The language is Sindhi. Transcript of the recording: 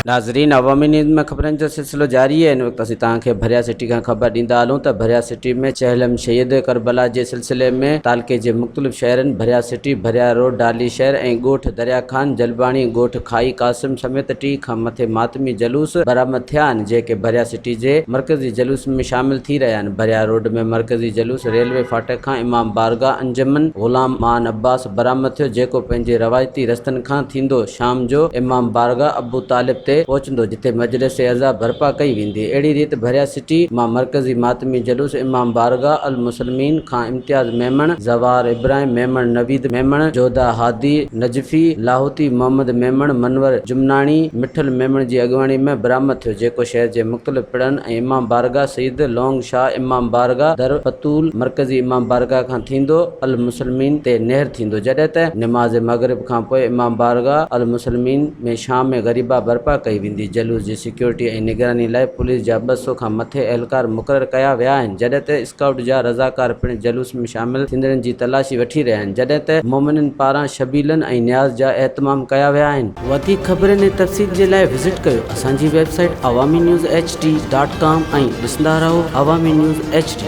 ناظرين عوامي نيوز ۾ خبرن جو سلسلو جاري آهي ان وقت اسين توهان کي ڀريا سٽي کان خبر ڏيندا هلون ته ڀريا سٽي ۾ چهلم شهيد ڪربلا جي سلسلي ۾ تعلقي جي مختلف شهرن ڀريا سٽي، ڀريا روڊ، ڊالي شهر ۽ ڳوٺ دريا خان جلباڻي، ڳوٺ کائي قاسم سميت 30 کان مٿي ماتمي جلوس برآمد ٿيا آهن جيڪي ڀريا سٽي جي مرڪزي جلوس ۾ شامل ٿي رهيا آهن ڀريا روڊ ۾ مرڪزي جلوس ريلوي ڦاٽڪ کان امام بارگاهه انجمن غلام مان عباس برآمد ٿيو جيڪو پنهنجي روايتي رستن کان ٿيندو شام جو امام بارگاهه ابو طالب تي پهچندو جتي مجلس عزا برپا ڪئي ويندي. اهڙي ريت ڀريا سٽي مان مرڪزي ماتمي جلوس امام بارگاهه المسلمين کان امتياز ميمڻ، زوار ابراهيم ميمڻ، نويد ميمڻ، جوڌا هادي نجفي، لاهوتي محمد ميمڻ، منور جمناڻي، مٺل ميمڻ جي اڳواڻي ۾ برآمد ٿيو جيڪو شهر جي مختلف پڙن ۽ امام بارگاهه سيد لونگ شاهه امام بارگاهه در پتول مرڪزي امام بارگاهه کان ٿيندو المسلمين تي نهر ٿيندو جڏهن ته نماز مغرب کانپوء امام بارگاهه المسلمين ۾ شام غريبه برپا ڪئي ويندي. جلوس جي سيڪيورٽي ۽ نگراني لاء پوليس جا 200 کان مٿي اهلڪار مقرر ڪيا ويا آهن جڏهن ته اسڪائوٽ جا رضاڪار پڻ جلوس ۾ شامل ٿيندڙن جي تلاشي وٺي رهيا آهن جڏهن ته مومنين پاران شبيلن ۽ نياز جا اهتمام ڪيا ويا آهن. وڌيڪ خبرن ۽ تفصيل جي لاء وزٽ ڪيو اسان جي website Awami news H D dot com ۽ ڏسندا رهو عوامي نيوز ايڇ ڊي.